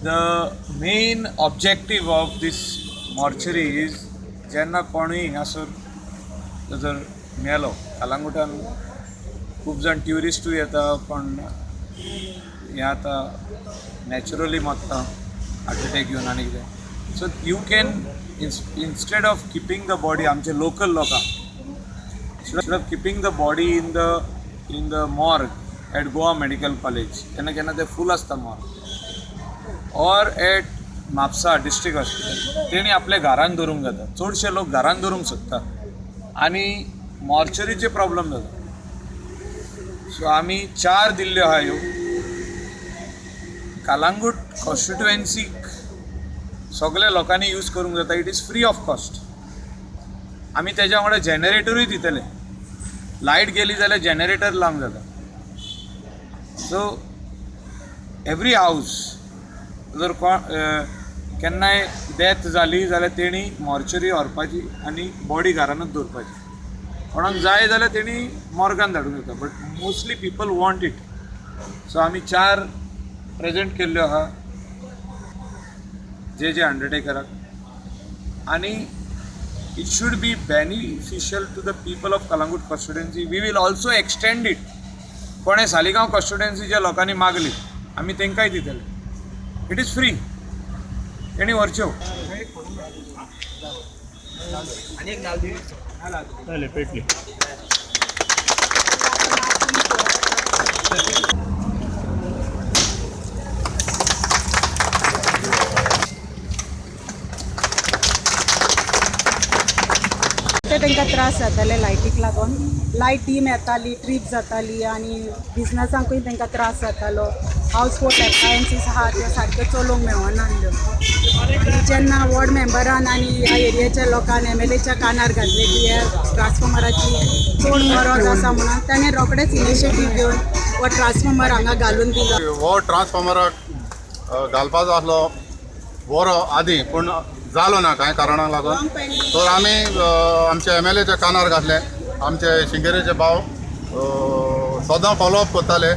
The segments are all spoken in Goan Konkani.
The main objective of this mortuary is जेन्ना कोणूय हिंगासर जर मेलो, कलंगूटान खूब जाण ट्युरिस्टूय येता, पण हें आतां नॅचरली मरता हार्ट एटॅक येवन आनी कितें. So you can instead of keeping the body, आमचे लोकल लोकांक instead of keeping the body in the morgue at Goa Medical College, केन्ना केन्ना ते फूल आसता morgue, or at Mapusa district hospital, तेणी आपल्या घरान दवरूंक जाता. चडशे लोक घरान दवरूंक सोदता आनी मॉर्चरीचे प्रॉब्लम जाता. सो आमी 4 दिल्ल्यो आहा ह्यो. कलंगूट कॉन्स्टिट्युएन्सीक सगल्या लोकांनी यूज करूंक जाता. It is free of cost. आमी तेज्या वांगडा जनरेटरूय दितले. लायट गेली जाल्यार जनरेटर लावंक जाता. सो एवरी हावज जर कोण केन्नाय डेथ जाली जाल्यार तेणी मॉर्चरी व्हरपाची आनी बॉडी घरानूच दवरपाची. कोणाक जाय जाल्यार तेणी मॉर्गान धाडूंक जाता, but mostly people want it. So आमी 4 प्रेजेंट केल्ल्यो आहा जे जे अंडरटेकराक, आनी it should be beneficial to the people of Calangute constituency. We will also extend it. कोणें सालिगांव कॉन्स्टिट्युएन्सीच्या लोकांनी मागली, आमी तांकांय दितले. It is free, तेणी व्हरच्यो. तांकां त्रास जाताले लायटीक लागून. लायट डीम येताली, ट्रीप जाताली आनी बिजनसांकूय तांकां त्रास जातालो. हावस बोट एप्लायन्सीस आहा त्यो सारक्यो चलोवंक मेळनासल्यो. आनी जेन्ना वॉर्ड मेंबरान आनी ह्या एरियाच्या लोकान एमएलएच्या कानार घातले की ह्या ट्रान्सफॉर्मराची चड गरज आसा म्हणून, ताणें रोखडेच इनिशिएटीव घेवन हो ट्रान्सफॉर्मर हांगा घालून दिलो. हो ट्रान्सफॉर्मराक घालपाचो आसलो बरो आदी, पूण जालो ना कांय कारणाक लागून. तर आमी आमच्या एमएलएच्या कानार घातले. आमचे शिंगेरेचे भाव सदां फॉलोअप करताले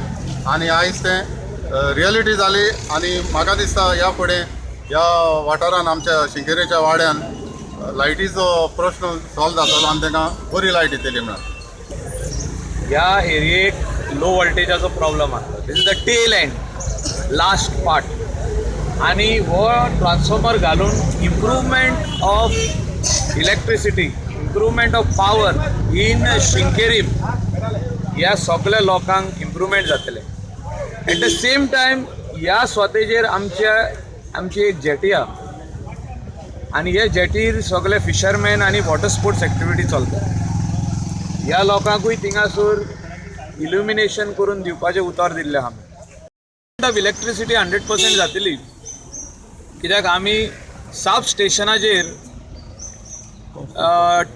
आनी आयज तें रियलिटी जाली. आनी म्हाका दिसता ह्या फुडें ह्या वाठारान आमच्या शिंगेरेच्या वाड्यान लायटीचो प्रश्न सॉल्व जातलो आनी तांकां बरी लायट येतली म्हणून. ह्या एरियेक लो वोल्टेजाचो प्रॉब्लम आसलो. This is the tail end, last part. आनी हो ट्रान्सफॉर्मर घालून improvement of electricity, improvement of power in Sinquerim ह्या सगल्या लोकांक इम्प्रूवमेंट जातलें. एट the same time ह्या स्वतेचेर आमची एक जेटी आहा आनी हे जेटीर सगळे फिशरमॅन आनी वॉटर स्पोर्ट्स एक्टिविटी चलता. ह्या लोकांकूय थिंगासर इल्युमिनेशन करून दिवपाचें उतर दिल्लें आहा. ऑफ इलेक्ट्रिसिटी 100% जातली, कित्याक आमी सब स्टेशनाचेर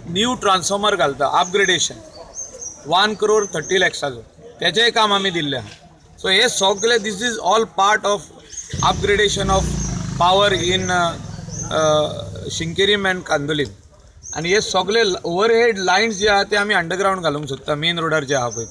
न्यू ट्रान्सफॉर्मर घालता, अपग्रेडेशन 1 crore 30 lakhs, तेचेंय काम आमी दिल्लें आहा. सो हे सगळे this is all part of upgradation of power in Sinquerim and Candolim. आनी हे सगळे ओवरहेड लायन्स जे आहा ते आमी अंडरग्रावंड घालूंक सोदता, मेन रोडार जे आहा पळय.